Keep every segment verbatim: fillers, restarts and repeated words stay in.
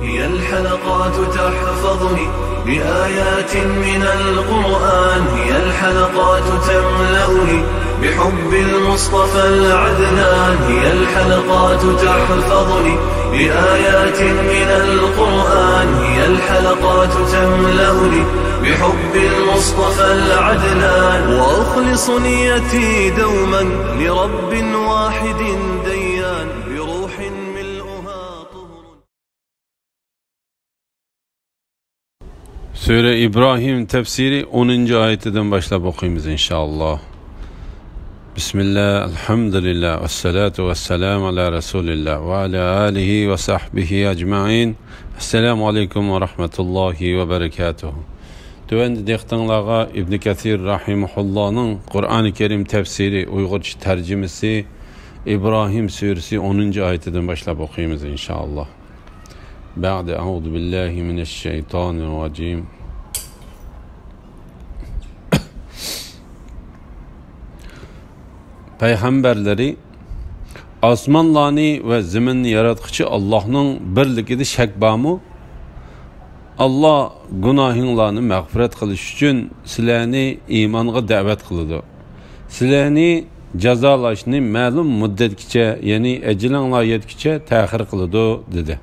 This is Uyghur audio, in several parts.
هي الحلقات تحفظني بآيات من القرآن، هي الحلقات تملأني بحب المصطفى العدنان، هي الحلقات تحفظني بآيات من القرآن، هي الحلقات تملأني بحب المصطفى العدنان، وأخلص نيتي دوما لرب واحد ديان، بروح ملؤها طهر. سۈرە ئىبراھىم تەپسىرى ئونىنچى ئايىتىدىن باشلاپ ئوقۇيمىز، ئىنشائاللا. بىسمىللا، ئەلھەمدۇلىللا، ۋەسسالاتۇ ۋەسسالامۇ ئەلا رەسۇلىللا ۋە ئەلا ئالىھى ۋە سەھبىھى ئەجمەئىن. ئەسسالامۇ ئەلەيكۇم ۋە رەھمەتۇللاھى ۋە بەرەكاتۇھۇ. تۆۋەندە دىققىتىڭلارغا ئىبنى كەسىر رەھىمەھۇللانىڭ قۇرئانى كەرىم تەپسىرى، ئۇيغۇرچە تەرجىمىسى، ئىبراھىم سۈرىسى ئونىنچى ئايىتىدىن باشلاپ ئوقۇيمىز، ئىنشائاللا. بەئدە، ئەئۇزۇ بىللاھى مىنەششەيتانىررەجىم. پەيغەمبەرلىرى، ئاسمانلارنى ۋە زېمىننى ياراتقۇچى ئاللاھنىڭ بىرلىكىدە شەك بارمۇ؟ ئاللا گۇناھىڭلارنى مەغپىرەت قىلىش ئۈچۈن سىلەرنى ئىمانغا دەۋەت قىلىدۇ. سىلەرنى جازالاشنى مەلۇم مۇددەتكىچە، يەنى ئەجىلىڭلار يەتكۈچە تەخىر قىلىدۇ، دېدى.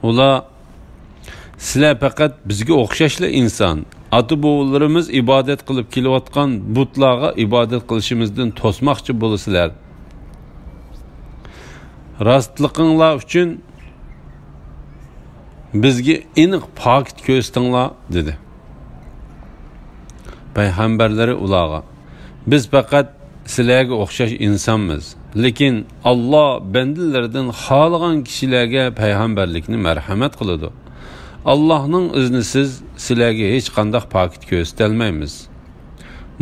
ئۇلار، سىلەر پەقەت بىزگە ئوخشاشلا ئىنسان. ئاتا-بوۋىلىرىمىز ئىبادەت قىلىپ كېلىۋاتقان بۇتلارغا ئىبادەت قىلىشىمىزدىن توسماقچى بولىسىلەر. راستلىقىڭلار ئۈچۈن بىزگە ئېنىق پاكىت كۆرسىتىڭلار، دېدى. پەيغەمبەرلىرى ئۇلارغا، بىز پەقەت سىلەرگە ئوخشاش ئىنسانمىز. لېكىن ئاللا بەندىلىرىدىن خالىغان كىشىلەرگە پەيغەمبەرلىكنى مەرھەمەت قىلىدۇ. ئاللانىڭ ئىزنىسىز سىلەرگە ھېچقانداق پاكىت كۆرسىتەلمەيمىز.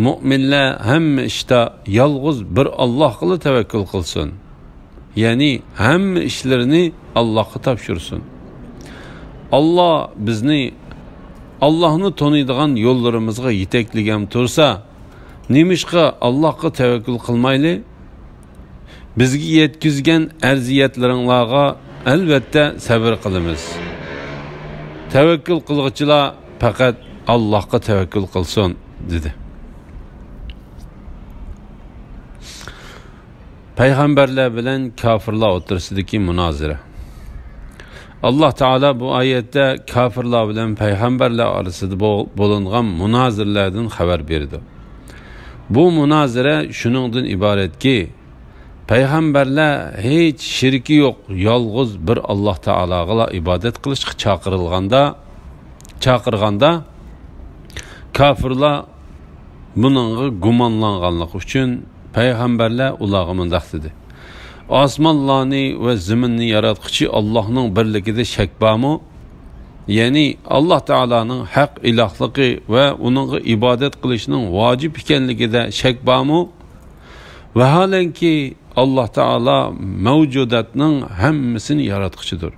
مۆمىنلەر ھەممە ئىشتا يالغۇز بىر ئاللاغىلا تەۋەككۈل قىلسۇن. يەنى ھەممە ئىشلىرىنى ئاللاغا تاپشۇرسۇن. ئاللا بىزنى ئاللاھنى تونۇيدىغان يوللىرىمىزغا يېتەكلىگەن تۇرسا، نېمىشقا ئاللاھقا تەۋەككۈل قىلمايلى؟ بىزگە يەتكۈزگەن ئەزىيەتلىرىڭلارغا ئەلۋەتتە سەۋر قىلىمىز. تەۋەككۈل قىلغۇچىلار پەقەت ئاللاھقا تەۋەككۈل قىلسۇن، دېدى. پەيغەمبەرلەر بىلەن كاپىرلار ئوتتۇرىسىدىكى مۇنازىرە. ئاللا تائالا بۇ ئايەتتە كاپىرلار بىلەن پەيغەمبەرلەر ئارىسىدا بو-، بولۇنغان مۇنازىرىلەردىن خەۋەر بېرىدۇ. بۇ مۇنازىرە شۇنىڭدىن ئىبارەتكى، پەيغەمبەرلەر ھېچ شېرىكى يوق، يالغۇز بىر ئاللا تائالاغىلا ئىبادەت قىلىشقا چاقىرىلغاندا، چاقىرغاندا، كاپىرلار بۇنىڭغا گۇمانلانغانلىقى ئۈچۈن پەيغەمبەرلەر ئۇلارغا مۇنداق دېدى: ئاسمانلارنى ۋە زېمىننى ياراتقۇچى ئاللاھنىڭ بىرلىكىدە شەك بارمۇ؟ يەنى ئاللا تائالانىڭ ھەق ئىلاھلىقى ۋە ئۇنىڭغا ئىبادەت قىلىشنىڭ ۋاجىپ ئىكەنلىكىدە شەك بارمۇ؟ ۋەھالەنكى، ئاللا تائالا مەۋجۇداتنىڭ ھەممىسىنى ياراتقۇچىدۇر.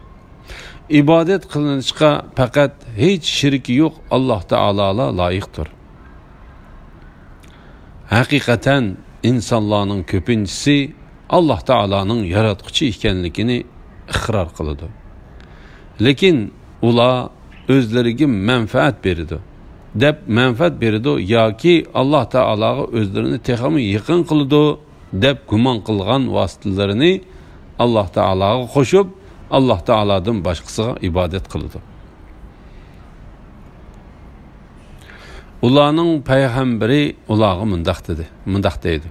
ئىبادەت قىلىنىشقا پەقەت ھېچ شېرىكى يوق ئاللا تائالالا لايىقتۇر. ھەقىقەتەن ئىنسانلارنىڭ كۆپىنچىسى ئاللا تائالانىڭ ياراتقۇچى ئىكەنلىكىنى ئىقرار قىلىدۇ. لېكىن ئۇلار ئۆزلىرىگە مەنپەئەت بېرىدۇ، دەپ مەنپەئەت بېرىدۇ ياكى ئاللا تائالاغا ئۆزلىرىنى تېخىمۇ يېقىن قىلىدۇ، دەپ گۇمان قىلغان ۋاسىتىلىرىنى ئاللا تائالاغا قوشۇپ، ئاللا تائالادىن باشقىسىغا ئىبادەت قىلىدۇ. ئۇلارنىڭ پەيغەمبىرى ئۇلارغا مۇنداق دېدى، مۇنداق دەيدۇ: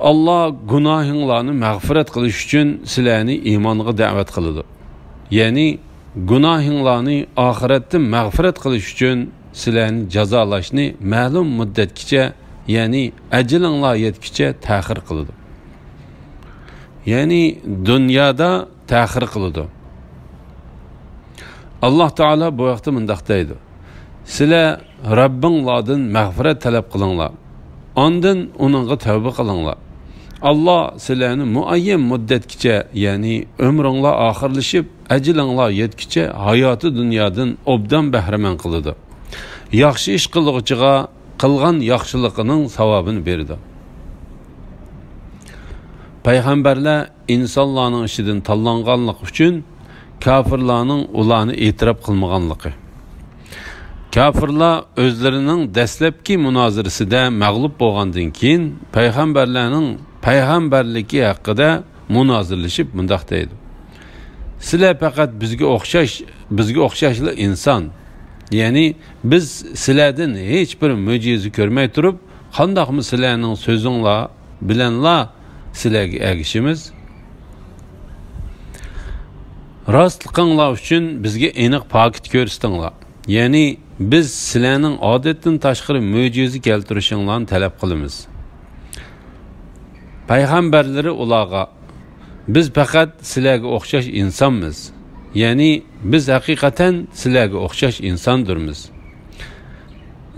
ئاللا گۇناھىڭلارنى مەغپىرەت قىلىش ئۈچۈن سىلەرنى ئىمانغا دەۋەت قىلىدۇ. يەنى گۇناھىڭلارنى ئاخىرەتتە مەغپىرەت قىلىش ئۈچۈن سىلەرنى جازالاشنى مەلۇم مۇددەتكىچە، يەنى ئەجىلىڭلار يەتكۈچە تەخىر قىلىدۇ. يەنى دۇنيادا تەخىر قىلىدۇ. ئاللا تائالا بۇ ھەقتە مۇنداق دەيدۇ: سىلەر رەببىڭلاردىن مەغپىرەت تەلەپ قىلىڭلار، ئاندىن ئۇنىڭغا تەۋبە قىلىڭلار. ئاللا سىلەرنى مۇئەييەن مۇددەتكىچە، يەنى ئۆمرۈڭلار ئاخىرلىشىپ، ئەجىلىڭلار يەتكۈچە ھاياتى دۇنيادىن ئوبدان بەھرىمەن قىلىدۇ. ياخشى ئىش قىلغۇچىغا قىلغان ياخشىلىقىنىڭ ساۋابىنى بېرىدۇ. پەيغەمبەرلەر ئىنسانلارنىڭ ئىچىدىن تاللانغانلىقى ئۈچۈن، كاپىرلارنىڭ ئۇلارنى ئېتىراپ قىلمىغانلىقى. كاپىرلار ئۆزلىرىنىڭ دەسلەپكى مۇنازىرىسىدە مەغلۇپ بولغاندىن كېيىن، پەيغەمبەرلەرنىڭ پەيغەمبەرلىكى ھەققىدە مۇنازىرىلىشىپ مۇنداق دەيدۇ: «سىلەر پەقەت بىزگە ئوخشاش، بىزگە ئوخشاشلا ئىنسان. يەنى بىز سىلەردىن ھېچ بىر مۆجىزە كۆرمەي تۇرۇپ، قانداقمۇ سىلەرنىڭ سۆزۈڭلار بىلەنلا سىلەرگە ئەگىشىمىز؟ راستلىقىڭلار ئۈچۈن بىزگە ئېنىق پاكىت كۆرسىتىڭلار. يەنى بىز سىلەرنىڭ ئادەتتىن تاشقىرى مۆجىزە كەلتۈرۈشۈڭلارنى تەلەپ قىلىمىز.» پەيغەمبەرلىرى ئۇلارغا: «بىز پەقەت سىلەرگە ئوخشاش ئىنسانمىز. يەنى بىز ھەقىقەتەن سىلەرگە ئوخشاش ئىنساندۇرمىز.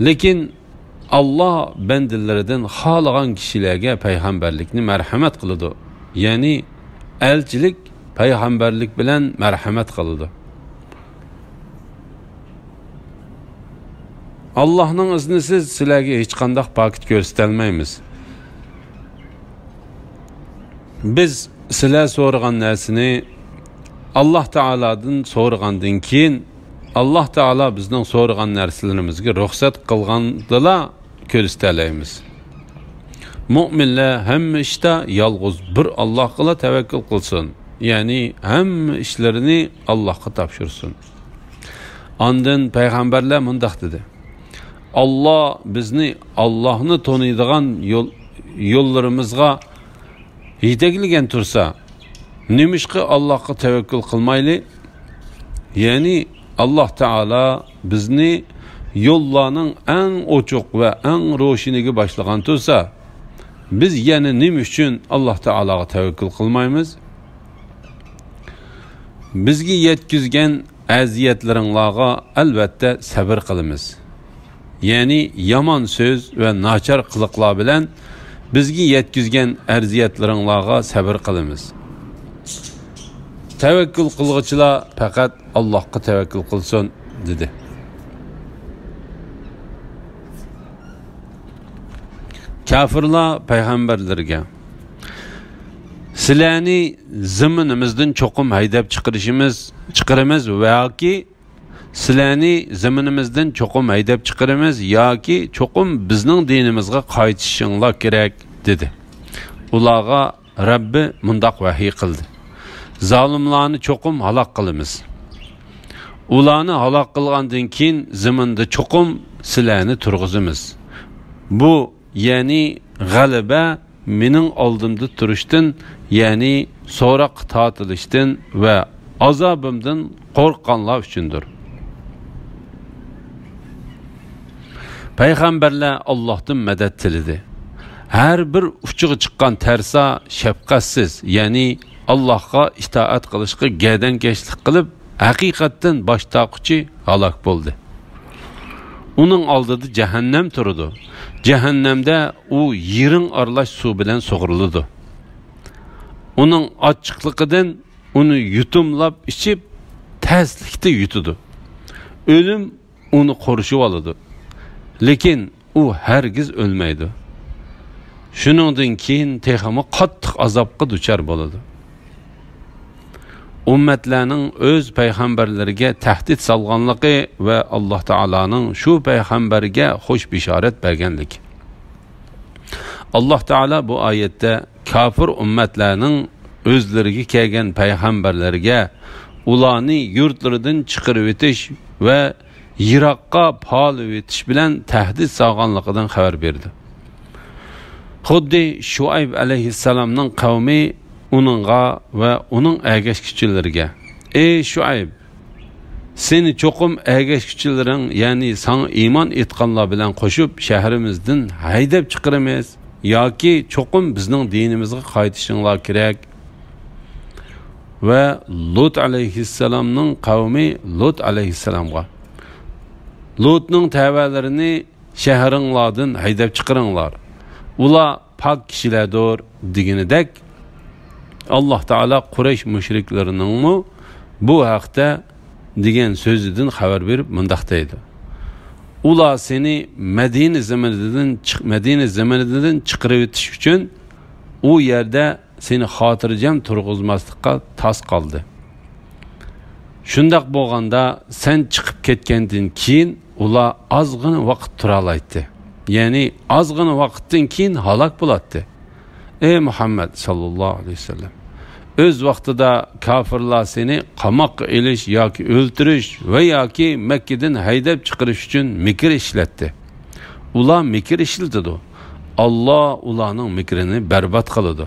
لېكىن ئاللا بەندىلىرىدىن خالىغان كىشىلەرگە پەيغەمبەرلىكنى مەرھەمەت قىلىدۇ. يەنى ئەلچىلىك، پەيغەمبەرلىك بىلەن مەرھەمەت قىلىدۇ. ئاللاھنىڭ ئىزنىسىز سىلەرگە ھېچقانداق پاكىت كۆرسىتەلمەيمىز. بىز سىلەر سورىغان نەرسىنى ئاللاھ تائالادىن سورىغاندىن كېيىن، ئاللاھ تائالا بىزنىڭ سورىغان نەرسىلىرىمىزگە رۇخسەت قىلغاندىلا كۆرسىتەلەيمىز. مۆمىنلەر ھەممە ئىشتا يالغۇز بىر ئاللاھقىلا تەۋەككۈل قىلسۇن، يەنى ھەممە ئىشلىرىنى ئاللاھقا تاپشۇرسۇن.» ئاندىن پەيغەمبەرلەر مۇنداق دېدى: «ئاللا بىزنى ئاللاھنى تونۇيدىغان يول، يوللىرىمىزغا يېتەكلىگەن تۇرسا، نېمىشقا ئاللاھقا تەۋەككۈل قىلمايلى؟ يەنى ئاللاھ تائالا بىزنى يوللارنىڭ ئەڭ ئوچۇق ۋە ئەڭ روشىنىگە باشلىغان تۇرسا، بىز يەنە نېمە ئۈچۈن ئاللاھ تائالاغا تەۋەككۈل قىلمايمىز؟ بىزگە يەتكۈزگەن ئەزىيەتلىرىڭلارغا ئەلۋەتتە سەۋر قىلىمىز. يەنى يامان سۆز ۋە ناچار قىلىقلار بىلەن بىزگە يەتكۈزگەن ئەزىيەتلىرىڭلارغا سەۋر قىلىمىز. تەۋەككۈل قىلغۇچىلار پەقەت ئاللاھقا تەۋەككۈل قىلسۇن» دېدى. كاپىرلار پەيغەمبەرلىرىگە: «سىلەرنى زېمىنىمىزدىن چوقۇم ھەيدەپ چىقىرىشىمىز، چىقىرىمىز ياكى سىلەرنى زېمىنىمىزدىن چوقۇم ھەيدەپ چىقىرىمىز ياكى چوقۇم بىزنىڭ دىنىمىزغا قايتىشىڭلار كېرەك» دېدى. ئۇلارغا رەببى مۇنداق ۋەھىي قىلدى: «زالىملارنى چوقۇم ھالاك قىلىمىز. ئۇلارنى ھالاك قىلغاندىن كېيىن زېمىندا چوقۇم سىلەرنى تۇرغۇزىمىز. بۇ، يەنى غەلىبە، مېنىڭ ئالدىمدا تۇرۇشتىن، يەنى سوراققا تارتىلىشتىن ۋە ئازابىمدىن قورققانلار ئۈچۈندۇر.» پەيغەمبەرلەر ئاللاھتىن مەدەت تىلىدى. ھەر بىر ئۇچىغا چىققان تەرسا، شەپقەتسىز، يەنى ئاللاھقا ئىتائەت قىلىشقا گەدەنكەشلىك قىلىپ، ھەقىقەتتىن باش تارتقۇچى ھالاك بولدى. ئۇنىڭ ئالدىدا جەھەننەم تۇرىدۇ. جەھەننەمدە ئۇ يىرىڭ ئارىلاش سۇ بىلەن سۇغۇرۇلىدۇ. ئۇنىڭ ئاچچىقلىقىدىن ئۇنى يۇتۇملاپ ئىچىپ، تەسلىكتە يۇتىدۇ. ئۆلۈم ئۇنى قورشىۋالىدۇ. لېكىن ئۇ ھەرگىز ئۆلمەيدۇ. شۇنىڭدىن كېيىن تېخىمۇ قاتتىق ئازابقا دۇچار بولىدۇ. ئۈممەتلەرنىڭ ئۆز پەيغەمبەرلىرىگە تەھدىت سالغانلىقى ۋە ئاللاھ تائالانىڭ شۇ پەيغەمبەرگە خۇش بېشارەت بەرگەنلىكى. ئاللاھ تائالا بۇ ئايەتتە كاپىر ئۈممەتلەرنىڭ ئۆزلىرىگە كەلگەن پەيغەمبەرلەرگە ئۇلارنى يۇرتلىرىدىن چىقىرىۋېتىش ۋە يىراققا پالىۋېتىش بىلەن تەھدىت سالغانلىقىدىن خەۋەر بېرىدۇ. خۇددى شۇئەيب ئەلەيھىسسالامنىڭ قەۋمى ئۇنىڭغا ۋە ئۇنىڭ ئەگەشكۈچىلىرىگە: «ئەي شۇئەيب، سېنى چوقۇم ئەگەشكۈچىلىرىڭ، يەنى ساڭا ئىمان ئېيتقانلار بىلەن قوشۇپ شەھىرىمىزدىن ھەيدەپ چىقىرىمىز ياكى چوقۇم بىزنىڭ دىنىمىزغا قايتىشىڭلار كېرەك.» ۋە لۇت ئەلەيھىسسالامنىڭ قەۋمى لۇت ئەلەيھىسسالامغا: «لۇتنىڭ تەۋەلىرىنى شەھىرىڭلاردىن ھەيدەپ چىقىرىڭلار. ئۇلار پاك كىشىلەردۇر» دېگىنىدەك، ئاللاھ تائالا قۇرەيش مۇشرىكلىرىنىڭمۇ بۇ ھەقتە دېگەن سۆزىدىن خەۋەر بېرىپ مۇنداق دەيدۇ: «ئۇلار سېنى مەدىنە زېمىنىدىن چىق-، مەدىنە زېمىنىدىن چىقىرىۋېتىش ئۈچۈن ئۇ يەردە سېنى خاتىرجەم تۇرغۇزماسلىققا تاس قالدى. شۇنداق بولغاندا، سەن چىقىپ كەتكەندىن كېيىن ئۇلار ئازغىنە ۋاقىت تۇرالايتتى. يەنى ئازغىنە ۋاقىتتىن كېيىن ھالاك بولاتتى. ئەي مۇھەممەد ساللاللاھۇ ئەلەيھى ۋەسەللەم، ئۆز ۋاقتىدا كاپىرلار سېنى قاماققا ئېلىش ياكى ئۆلتۈرۈش ۋە ياكى مەككىدىن ھەيدەپ چىقىرىش ئۈچۈن مىكىر ئىشلەتتى. ئۇلار مىكىر ئىشلىتىدۇ. ئاللا ئۇلارنىڭ مىكرىنى بەربات قىلىدۇ.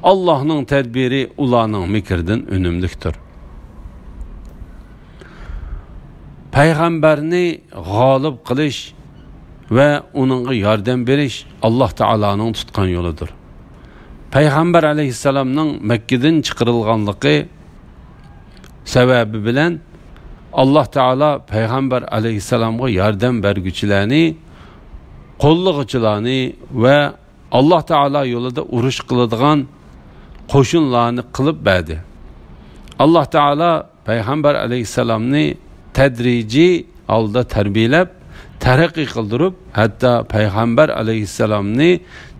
ئاللانىڭ تەدبىرى ئۇلارنىڭ مىكرىدىن ئۈنۈملۈكتۇر. پەيغەمبەرنى غالىب قىلىش ۋە ئۇنىڭغا ياردەم بېرىش ئاللا تائالانىڭ تۇتقان يولىدۇر. پەيغەمبەر ئەلەيھىسسالامنىڭ مەككىدىن چىقىرىلغانلىقى سەۋەبى بىلەن ئاللا تائالا پەيغەمبەر ئەلەيھىسسالامغا ياردەم بەرگۈچىلەرنى، قوللىغۇچىلارنى ۋە ئاللا تائالا يولىدا ئۇرۇش قىلىدىغان قوشۇنلارنى قىلىپ بەردى. ئاللا تائالا پەيغەمبەر ئەلەيھىسسالامنى تەدرىجىي ھالدا تەربىيەلەپ، تەرەققىي قىلدۇرۇپ، ھەتتا پەيغەمبەر ئەلەيھىسسالامنى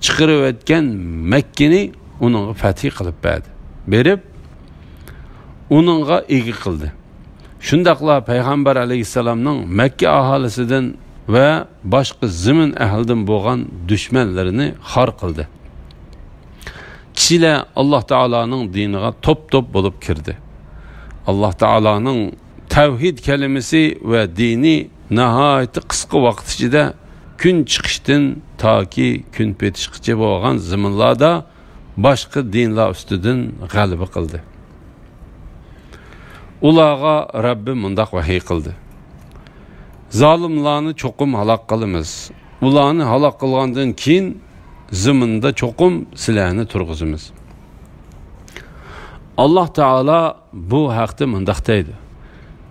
چىقىرىۋەتكەن مەككىنى ئۇنىڭغا پەتھى قىلىپ بەردى. بېرىپ، ئۇنىڭغا ئىگە قىلدى. شۇنداقلا پەيغەمبەر ئەلەيھىسسالامنىڭ مەككە ئاھالىسىدىن ۋە باشقا زېمىن ئەھلىدىن بولغان دۈشمەنلىرىنى خار قىلدى. كىشىلەر ئاللا تائالانىڭ دىنىغا توپ-توپ بولۇپ كىردى. ئاللا تائالانىڭ تەۋھىد كەلىمىسى ۋە دىنى ناھايىتى قىسقا ۋاقىت ئىچىدە كۈن چىقىشتىن تاكى كۈن پېتىشقىچە بولغان زېمىنلاردا باشقا دىنلار ئۈستىدىن غەلىبە قىلدى. ئۇلارغا رەببى مۇنداق ۋەھىي قىلدى: زالىملارنى چوقۇم ھالاك قىلىمىز. ئۇلارنى ھالاك قىلغاندىن كېيىن زېمىندا چوقۇم سىلەرنى تۇرغۇزىمىز. ئاللا تائالا بۇ ھەقتە مۇنداق دەيدۇ: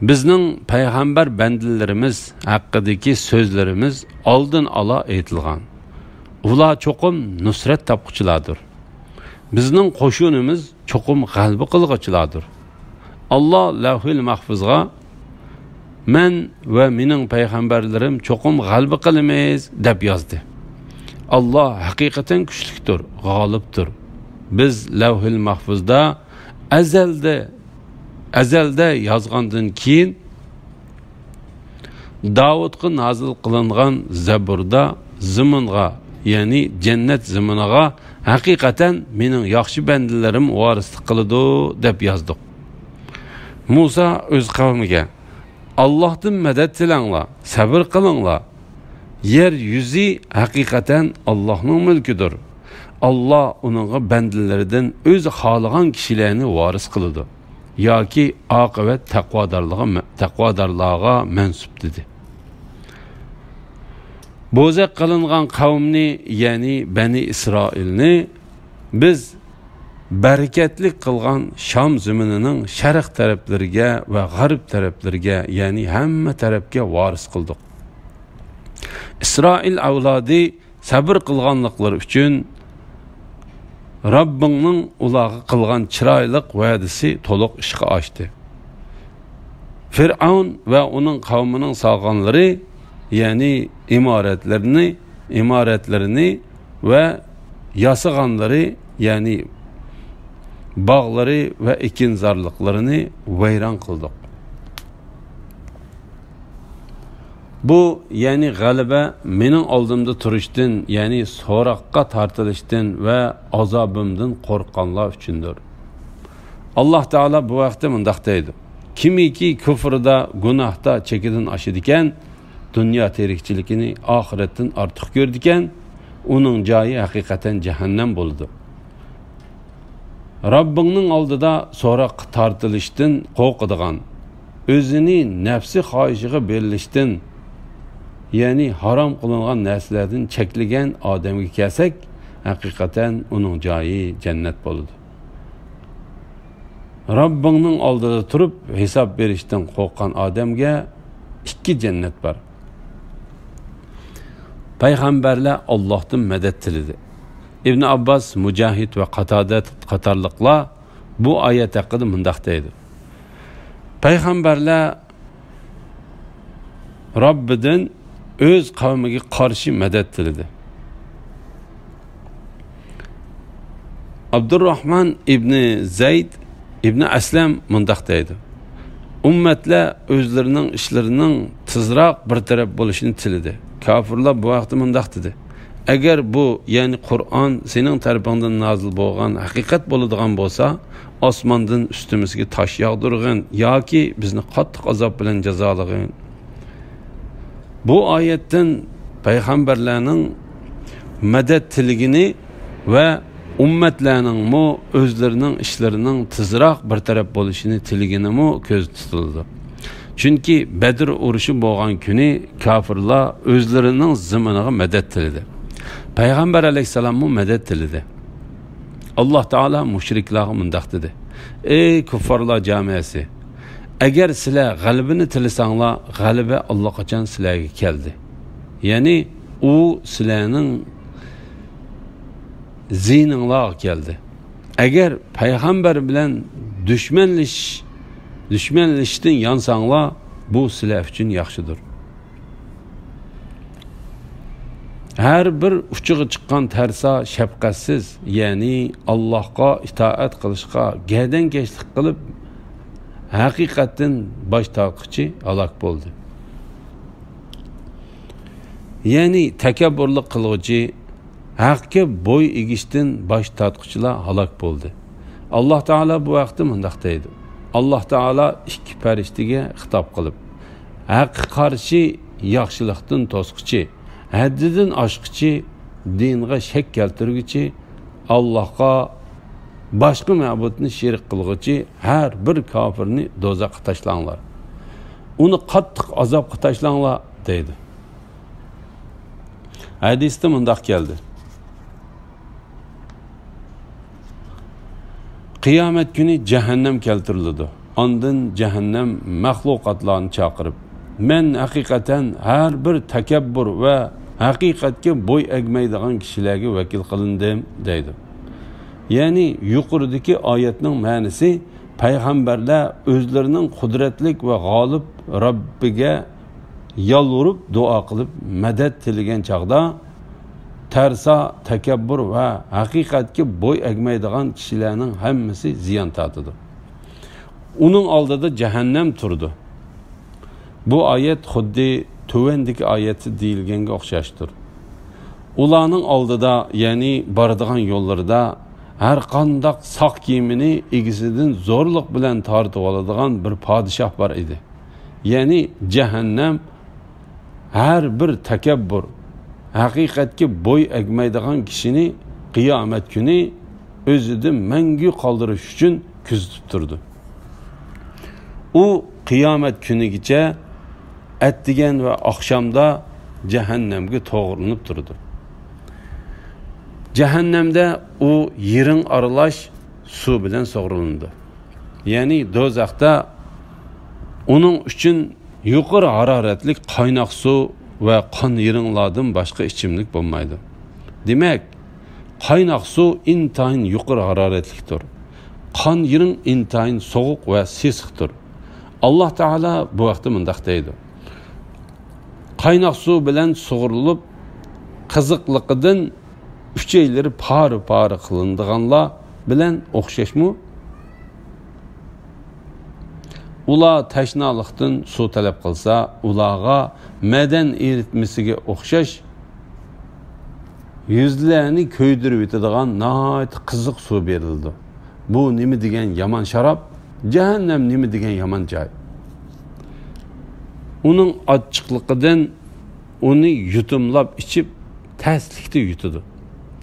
بىزنىڭ پەيغەمبەر بەندىلىرىمىز ھەققىدىكى سۆزلىرىمىز ئالدىن ئالا ئېيتىلغان. ئۇلار چوقۇم نۇسرەت تاپقۇچىلاردۇر. بىزنىڭ قوشۇنىمىز چوقۇم غەلىبە قىلغۇچىلاردۇر. ئاللا لەۋھىل مەھفۇزغا، مەن ۋە مېنىڭ پەيغەمبەرلىرىم چوقۇم غەلىبە قىلىمىز، دەپ يازدى. ئاللا ھەقىقەتەن كۈچلۈكتۇر، غالىبتۇر. بىز لەۋھىل مەھفۇزدا ئەزەلدە، ئەزەلدە يازغاندىن كېيىن، داۋۇتقا نازىل قىلىنغان زەبۇردا زېمىنغا، يەنى جەننەت زېمىنىغا ھەقىقەتەن مېنىڭ ياخشى بەندىلىرىم ۋارىسلىق قىلىدۇ، دەپ يازدۇق. مۇسا ئۆز قەۋمىگە، ئاللاھتىن مەدەت تىلەڭلار، سەۋر قىلىڭلار. يەر يۈزى ھەقىقەتەن ئاللاھنىڭ مۈلكىدۇر. ئاللا ئۇنىڭغا بەندىلىرىدىن ئۆزى خالىغان كىشىلەرنى ۋارىس قىلىدۇ. ياكى ئاقىۋەت تەقۋادارلىغا مە-، تەقۋادارلارغا مەنسۇپ، دېدى. بوزەك قىلىنغان قەۋمنى، يەنى بەنى ئىسرائىلنى بىز بەرىكەتلىك قىلغان شام زېمىنىنىڭ شەرق تەرەپلىرىگە ۋە غەرب تەرەپلىرىگە، يەنى ھەممە تەرەپكە ۋارىس قىلدۇق. ئىسرائىل ئەۋلادى سەبر قىلغانلىقلىرى ئۈچۈن رەببىڭنىڭ ئۇلارغا قىلغان چىرايلىق ۋەدىسى تولۇق ئىشقا ئاشتى. فىرئەۋن ۋە ئۇنىڭ قەۋمىنىڭ سالغانلىرى، يەنى ئىمارەتلىرىنى، ئىمارەتلىرىنى ۋە ياسىغانلىرى، يەنى باغلىرى ۋە ئېكىنزارلىقلىرىنى ۋەيران قىلدۇق. بۇ، يەنى غەلىبە مېنىڭ ئالدىمدا تۇرۇشتىن، يەنى سوراققا تارتىلىشتىن ۋە ئازابىمدىن قورققانلار ئۈچۈندۇر. ئاللا تائالا بۇ ھەقتە مۇنداق دەيدۇ: كىمكى كۇفرىدا، گۇناھتا چېكىدىن ئاشىدىكەن، دۇنيا تىرىكچىلىكىنى ئاخىرەتتىن ئارتۇق كۆرىدىكەن، ئۇنىڭ جايى ھەقىقەتەن جەھەننەم بولىدۇ. رەببىڭنىڭ ئالدىدا سوراققا تارتىلىشتىن قورقىدىغان، ئۆزىنى نەپسى خاھىشىغا بېرىلىشتىن، يەنى ھارام قىلىنغان نەرسىلەردىن چەكلىگەن ئادەمگە كەلسەك، ھەقىقەتەن ئۇنىڭ جايى جەننەت بولىدۇ. رەببىڭنىڭ ئالدىدا تۇرۇپ ھېساب بېرىشتىن قورققان ئادەمگە ئىككى جەننەت بار. پەيغەمبەرلەر ئاللاھتىن مەدەت تىلىدى. ئىبن ئابباس، مۇجاھىد ۋە قاتادە قاتارلىقلار بۇ ئايەت ھەققىدە مۇنداق دەيدۇ: پەيغەمبەرلەر رەببىدىن ئۆز قەۋمىگە قارشى مەدەت تىلىدى. ئابدۇرراھمان ئىبنى زەيد ئىبنى ئەسلەم مۇنداق دەيدۇ: ئۈممەتلەر ئۆزلىرىنىڭ ئىشلىرىنىڭ تېزراق بىر تەرەپ بولۇشىنى تىلىدى. كاپىرلار بۇ ھەقتە مۇنداق دېدى: ئەگەر بۇ، يەنى قۇرئان سېنىڭ تەرىپىڭدىن نازىل بولغان ھەقىقەت بولىدىغان بولسا، ئاسماندىن ئۈستىمىزگە تاش ياغدۇرغىن ياكى بىزنى قاتتىق ئازاب بىلەن جازالىغىن. بۇ ئايەتتىن پەيغەمبەرلەرنىڭ مەدەت تىلىگىنى ۋە ئۈممەتلەرنىڭمۇ ئۆزلىرىنىڭ ئىشلىرىنىڭ تېزراق بىر تەرەپ بولۇشىنى تىلىگىنىمۇ كۆزدە تۇتۇلىدۇ. چۈنكى بەدر ئۇرۇشى بولغان كۈنى كاپىرلار ئۆزلىرىنىڭ زېمىنىغا مەدەت تىلىدى. پەيغەمبەر ئەلەيھىسسالاممۇ مەدەت تىلىدى. ئاللاھ تائالا مۇشرىكلارغا مۇنداق دېدى: ئەي كۇففارلار جامىئەسى! ئەگەر سىلەر غەلىبىنى تىلىسەڭلار، غەلىبە ئاللىقاچان سىلەرگە كەلدى. يەنى ئۇ سىلەرنىڭ زىيىنىڭلارغا كەلدى. ئەگەر پەيغەمبەر بىلەن دۈشمەنلىشىش، دۈشمەنلىشىشتىن يانساڭلار، بۇ سىلەر ئۈچۈن ياخشىدۇر. ھەر بىر ئۇچىغا چىققان تەرسا شەپقەتسىز، يەنى ئاللاھقا ئىتائەت قىلىشقا گەدەنكەشلىك قىلىپ، ھەقىقەتتىن باش تارتقۇچى ھالاك بولدى. يەنى تەكەببۇرلۇق قىلغۇچى، ھەققە بوي ئېگىشتىن باش تارتقۇچىلار ھالاك بولدى. ئاللاھ تائالا بۇ ھەقتە مۇنداق دەيدۇ: ئاللاھ تائالا ئىككى پەرىشتىگە خىتاب قىلىپ، ھەققە قارشى ياخشىلىقتىن توسقۇچى، ھەددىدىن ئاشقۇچى، دىنغا شەك كەلتۈرگۈچى، ئاللاھقا باشقا مەبۇدنى شېرىك قىلغۇچى ھەر بىر كاپىرنى دوزاخقا تاشلاڭلار. ئۇنى قاتتىق ئازابقا تاشلاڭلار، دەيدۇ. ھەدىستە مۇنداق كەلدى: قىيامەت كۈنى جەھەننەم كەلتۈرۈلىدۇ. ئاندىن جەھەننەم مەخلۇقاتلارنى چاقىرىپ، مەن ھەقىقەتەن ھەر بىر تەكەببۇر ۋە ھەقىقەتكە بوي ئەگمەيدىغان كىشىلەرگە ۋەكىل قىلىندىم، دەيدۇ. يەنى يۇقىرىدىكى ئايەتنىڭ مەنىسى، پەيغەمبەرلەر ئۆزلىرىنىڭ قۇدرەتلىك ۋە غالىب رەببىگە يالۋۇرۇپ، دۇئا قىلىپ، مەدەت تىلىگەن چاغدا، تەرسا، تەكەببۇر ۋە ھەقىقەتكە بوي ئەگمەيدىغان كىشىلەرنىڭ ھەممىسى زىيان تارتىدۇ. ئۇنىڭ ئالدىدا جەھەننەم تۇرىدۇ. بۇ ئايەت خۇددى تۆۋەندىكى ئايەتتە دېيىلگەنگە ئوخشاشتۇر. ئۇلارنىڭ ئالدىدا، يەنى بارىدىغان يوللىرىدا ھەرقانداق ساق كىيىمىنى ئىگىسىدىن زورلۇق بىلەن تارتىۋالىدىغان بىر پادىشاھ بار ئىدى. يەنى جەھەننەم ھەر بىر تەكەببۇر، ھەقىقەتكە بوي ئەگمەيدىغان كىشىنى قىيامەت كۈنى ئۆزىدە مەڭگۈ قالدۇرۇش ئۈچۈن كۆزىتىپ تۇرىدۇ. ئۇ قىيامەت كۈنىگىچە ئەتىگەن ۋە ئاخشامدا جەھەننەمگە توغرىلىنىپ تۇرىدۇ. جەھەننەمدە ئۇ يىرىڭ ئارىلاش سۇ بىلەن سۇغۇرۇلىنىدۇ. يەنى دوزاختا ئۇنىڭ ئۈچۈن يۇقىرى ھارارەتلىك قايناق سۇ ۋە قان يىرىڭلاردىن باشقا ئىچىملىك بولمايدۇ. دېمەك، قايناق سۇ ئىنتايىن يۇقىرى ھارارەتلىكتۇر. قان يىرىڭ ئىنتايىن سوغۇق ۋە سېسىقتۇر. ئاللاھ تائالا بۇ ھەقتە مۇنداق دەيدۇ: قايناق سۇ بىلەن سۇغۇرۇلۇپ، قىزىقلىقىدىن ئۈچەيلىرى پارە-پارە قىلىنىدىغانلار بىلەن ئوخشاشمۇ؟ ئۇلار تەشنالىقتىن سۇ تەلەپ قىلسا، ئۇلارغا مەدەن ئېرىتمىسىگە ئوخشاش يۈزلەرنى كۆيدۈرۈۋېتىدىغان ناھايىتى قىزىق سۇ بېرىلىدۇ. بۇ نېمە دېگەن يامان شاراب! جەھەننەم نېمە دېگەن يامان جاي! ئۇنىڭ ئاچچىقلىقىدىن ئۇنى يۇتۇملاپ ئىچىپ، تەسلىكتە يۇتىدۇ.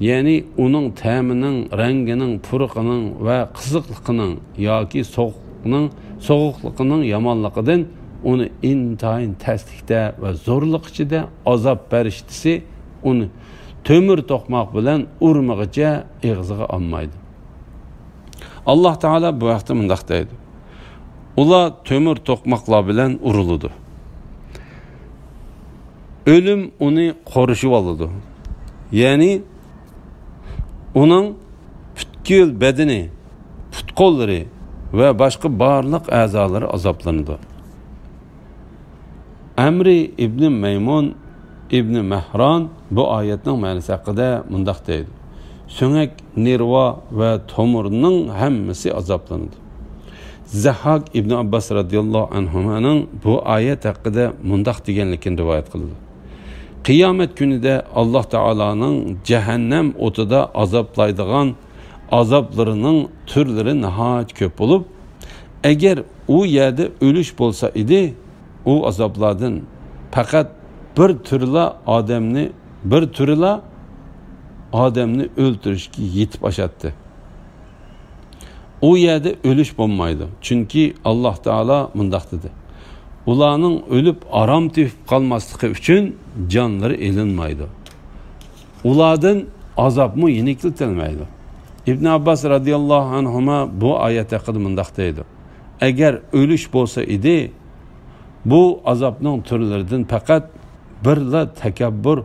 يەنى ئۇنىڭ تەمىنىڭ، رەڭگىنىڭ، پۇرىقىنىڭ ۋە قىزىقلىقىنىڭ ياكى سوغۇقنىڭ، سوغۇقلۇقىنىڭ يامانلىقىدىن ئۇنى ئىنتايىن تەسلىكتە ۋە زورلۇق ئىچىدە ئازاب پەرىشتىسى ئۇنى تۆمۈر توقماق بىلەن ئۇرمىغىچە ئېغىزىغا ئالمايدۇ. ئاللاھ تائالا بۇ ھەقتە مۇنداق دەيدۇ: ئۇلار تۆمۈر توقماقلار بىلەن ئۇرۇلىدۇ. ئۆلۈم ئۇنى قورشىۋالىدۇ. يەنى ئۇنىڭ پۈتكۈل بەدىنى، پۇت-قوللىرى ۋە باشقا بارلىق ئەزالىرى ئازابلىنىدۇ. ئەمرى ئىبنى مەيمۇن ئىبنى مەھران بۇ ئايەتنىڭ مەنىسى ھەققىدە مۇنداق دەيدۇ: سۆڭەك نېرۋا ۋە تومۇرنىڭ ھەممىسى ئازابلىنىدۇ. زەھھاك ئىبن ئابباس رەزىياللاھۇ ئەنھۇمانىڭ بۇ ئايەت ھەققىدە مۇنداق دېگەنلىكىنى رىۋايەت قىلىدۇ. قىيامەت كۈنىدە ئاللاھ تائالانىڭ جەھەننەم ئوتىدا ئازابلايدىغان ئازابلىرىنىڭ تۈرلىرى ناھايىتى كۆپ بولۇپ، ئەگەر ئۇ يەردە ئۆلۈش بولسا ئىدى، ئۇ ئازابلاردىن پەقەت بىر تۈرلا ئادەمنى، بىر تۈرلا ئادەمنى ئۆلتۈرۈشكە يېتىپ ئاشاتتى. ئۇ يەردە ئۆلۈش بولمايدۇ، چۈنكى ئاللاھ تائالا مۇنداق دېدى: «ئۇلارنىڭ ئۆلۈپ ئارام تېپىپ قالماسلىقى ئۈچۈن جانلىرى ئېلىنمايدۇ. ئۇلاردىن ئازابمۇ يېنىكلىتىلمەيدۇ.» ئىبن ئابباس رەزىياللاھۇ ئەنھۇما بۇ ئايەت ھەققىدە مۇنداق دەيدۇ: «ئەگەر ئۆلۈش بولسا ئىدى، بۇ ئازابنىڭ تۈرلىرىدىن پەقەت بىرلا تەكەببۇر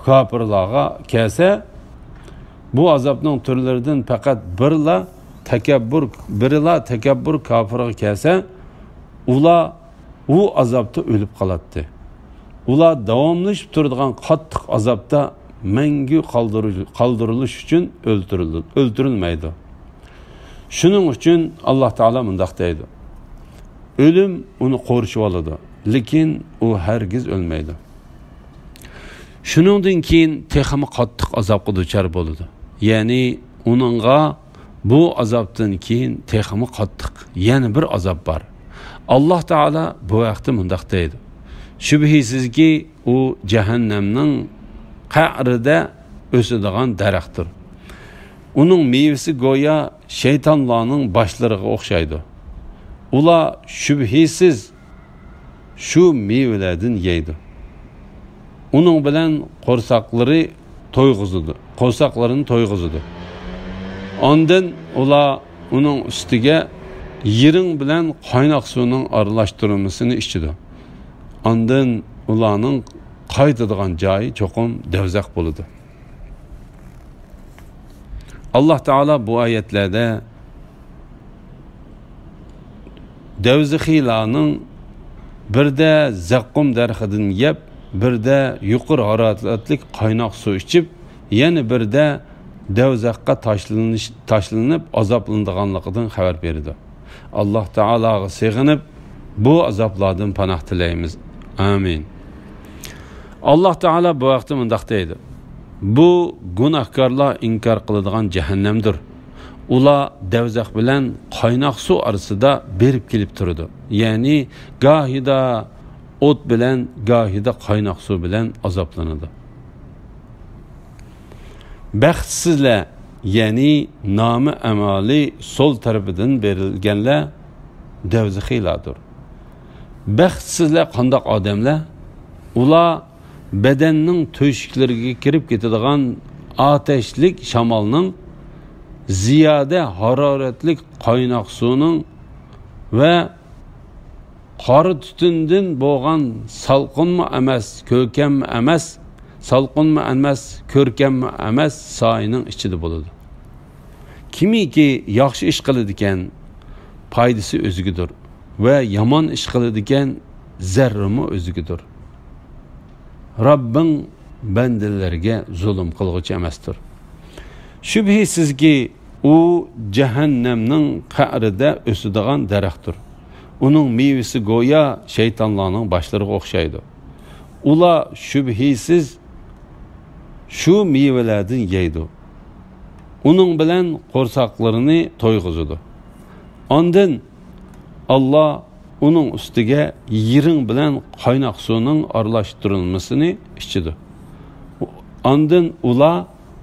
كاپىرلارغا كەلسە، بۇ ئازابنىڭ تۈرلىرىدىن پەقەت بىرلا تەكەببۇر، بىرلا تەكەببۇر كاپىرغا كەلسە، ئۇلار ئۇ ئازابتا ئۆلۈپ قالاتتى. ئۇلار داۋاملىشىپ تۇرىدىغان قاتتىق ئازابتا مەڭگۈ قالدۇرۇ-، قالدۇرۇلۇش ئۈچۈن ئۆلتۈرۈلدى، ئۆلتۈرۈلمەيدۇ. شۇنىڭ ئۈچۈن ئاللاھ تائالا مۇنداق دەيدۇ: ئۆلۈم ئۇنى قورشىۋالىدۇ، لېكىن ئۇ ھەرگىز ئۆلمەيدۇ. شۇنىڭدىن كېيىن تېخىمۇ قاتتىق ئازابقا دۇچار بولىدۇ.» يەنى ئۇنىڭغا بۇ ئازابتىن كېيىن تېخىمۇ قاتتىق يەنە بىر ئازاب بار. ئاللاھ تائالا بۇ ھەقتە مۇنداق دەيدۇ: «شۈبھىسىزكى، ئۇ جەھەننەمنىڭ قەئرىدە ئۆسىدىغان دەرەختۇر. ئۇنىڭ مېۋىسى گويا شەيتانلارنىڭ باشلىرىغا ئوخشايدۇ. ئۇلار شۈبھىسىز شۇ مېۋىلەردىن يەيدۇ. ئۇنىڭ بىلەن قورساقلىرى تويغۇزىدۇ، قورساقلىرىنى تويغۇزىدۇ. ئاندىن ئۇلار ئۇنىڭ ئۈستىگە يىرىڭ بىلەن قايناق سۇنىڭ ئارىلاشتۇرمىسىنى ئىچىدۇ. ئاندىن ئۇلارنىڭ قايتىدىغان جايى چوقۇم دەۋزەخ بولىدۇ.» ئاللاھ تائالا بۇ ئايەتلەردە دەۋزىخىيلارنىڭ بىردە زەققۇم دەرىخىدىن يەپ، بىردە يۇقىرى ھارارەتلىك قايناق سۇ ئىچىپ، يەنە بىردە دەۋزەخقە تاشلىنىش، تاشلىنىپ ئازابلىنىدىغانلىقىدىن خەۋەر بېرىدۇ. ئاللاھ تائالاغا سېغىنىپ، بۇ ئازابلاردىن پاناھ تىلەيمىز. ئامىن. ئاللاھ تائالا بۇ ھەقتە مۇنداق دەيدۇ: «بۇ گۇناھكارلار ئىنكار قىلىدىغان جەھەننەمدۇر. ئۇلار دەۋزەخ بىلەن قايناق سۇ ئارىسىدا بېرىپ كېلىپ تۇرىدۇ.» يەنى گاھىدا ئوت بىلەن، گاھىدا قايناق سۇ بىلەن ئازابلىنىدۇ. بەختسىزلەر، يەنى نامى ئەمالى سول تەرىپىدىن بېرىلگەنلەر دەۋزىخىيلاردۇر. بەختسىزلەر قانداق ئادەملەر؟ ئۇلار بەدەننىڭ تۆشۈكلىرىگە كىرىپ كېتىدىغان ئاتەشلىك شامالنىڭ، زىيادە ھارارەتلىك قايناق سۇنىڭ ۋە قارا تۈتۈندىن بولغان سالقىنمۇ ئەمەس، كۆركەممۇ ئەمەس، سالقىنمۇ ئەمەس، كۆركەممۇ ئەمەس سايىنىڭ ئىچىدە بولىدۇ. كىمكى ياخشى ئىش قىلىدىكەن، پايدىسى ئۆزىگىدۇر ۋە يامان ئىش قىلىدىكەن، زەرىرىمۇ ئۆزىگىدۇر. رەببىڭ بەندىلىرىگە زۇلۇم قىلغۇچى ئەمەستۇر. شۈبھىسىزكى، ئۇ جەھەننەمنىڭ قەئرىدە ئۆسىدىغان دەرەختۇر. ئۇنىڭ مېۋىسى گويا شەيتانلارنىڭ باشلىرىغا ئوخشايدۇ. ئۇلار شۈبھىسىز شۇ مېۋىلەردىن يەيدۇ. ئۇنىڭ بىلەن قورساقلىرىنى تويغۇزىدۇ. ئاندىن ئاللا ئۇنىڭ ئۈستىگە يىرىڭ بىلەن قايناق سۇنىڭ ئارىلاشتۇرۇلمىسىنى ئىچىدۇ. ئاندىن ئۇلار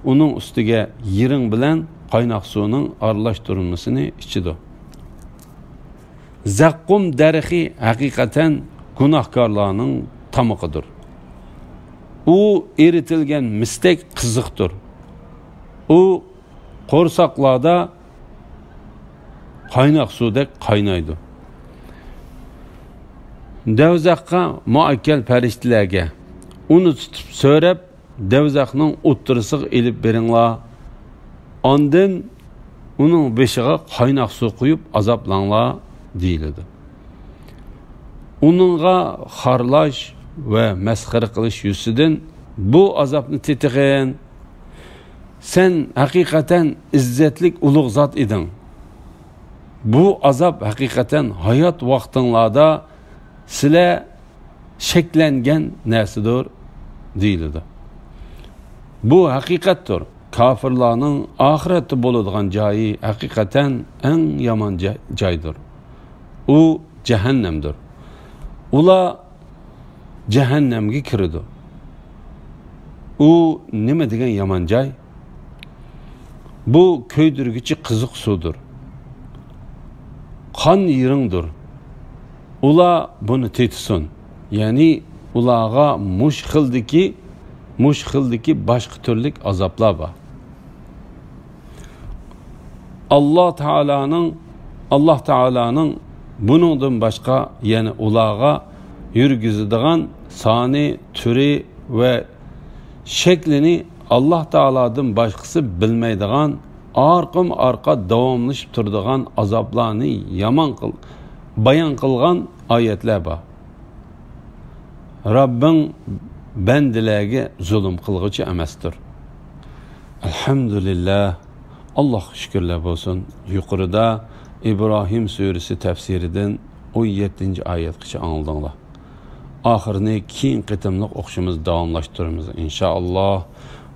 ئۇنىڭ ئۈستىگە يىرىڭ بىلەن قايناق سۇنىڭ ئارىلاشتۇرۇلمىسىنى ئىچىدۇ. زەققۇم دەرىخى ھەقىقەتەن گۇناھكارلارنىڭ تامىقىدۇر. ئۇ ئېرىتىلگەن مىستەك قىزىقتۇر. ئۇ قورساقلاردا قايناق سۇدەك قاينايدۇ. دەۋزەخقە مۇئەككەل پەرىشتىلەرگە، ئۇنى تۇتۇپ سۆرەپ، دەۋزەخنىڭ ئوتتۇرىسىغا ئېلىپ بېرىڭلار. ئاندىن ئۇنىڭ بېشىغا قايناق سۇ قۇيۇپ ئازابلاڭلار، دېيىلىدۇ. ئۇنىڭغا خارلاش ۋە مەسخىرە قىلىش يۈزىسىدىن بۇ ئازابنى تېتىغىن. سەن ھەقىقەتەن ئىززەتلىك ئۇلۇغ زات ئىدىڭ. بۇ ئازاب ھەقىقەتەن ھايات ۋاقتىڭلاردا سىلەر شەكلەنگەن نەرسىدۇر، دېيىلىدۇ. بۇ ھەقىقەتتۇر. كاپىرلارنىڭ ئاخىرەتتە بولىدىغان جايى ھەقىقەتەن ئەڭ يامان جا-، جايدۇر. ئۇ جەھەننەمدۇر. ئۇلار جەھەننەمگە كىرىدۇ. ئۇ نېمە دېگەن يامان جاي؟ بۇ كۆيدۈرگۈچى قىزىق سۇدۇر. قان يېرىڭدۇر. ئۇلار بۇنى تېتىسۇن. يەنى ئۇلارغا مۇش خىلدىكى، مۇش خىلدىكى باشقا تۈرلۈك ئازابلار بار. ئاللا تائالانىڭ، ئاللا تائالانىڭ بۇنىڭدىن باشقا يەنە ئۇلارغا يۈرگۈزىدىغان سانى، تۈرى ۋە شەكلىنى ئاللا تائالادىن باشقىسى بىلمەيدىغان، ئارقىمۇ ئارقا داۋاملىشىپ تۇرىدىغان ئازابلارنى يامان قىل-، بايان قىلغان ئايەتلەر بار. رەببىڭ بەندىلەرگە زۇلۇم قىلغۇچى ئەمەستۇر. ئەلھەمدۇلىللا، ئاللاھقا شۈكۈرلەر بولسۇن. يۇقىرىدا ئىبراھىم سۈرىسى تەپسىرىدىن ئون يەتتىنچى ئايەتكىچە ئاڭلىدىڭلار. ئاخىرىنى كېيىن قېتىملىق ئوقۇشىمىز داۋاملاشتۇرىمىز، ئىنشائاللا.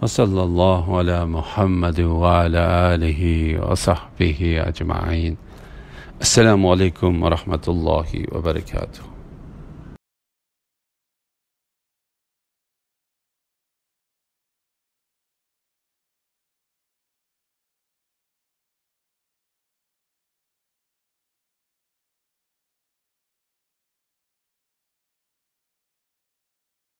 ۋە ساللاللاھۇ ئەلا مۇھەممەدىن ۋە ئەلا ئالىھى ۋە سەھبىھى ئەجمەئىن. ئەسسالامۇ ئەلەيكۇم ۋە رەھمەتۇللاھى ۋە بەرەكاتۇھۇ.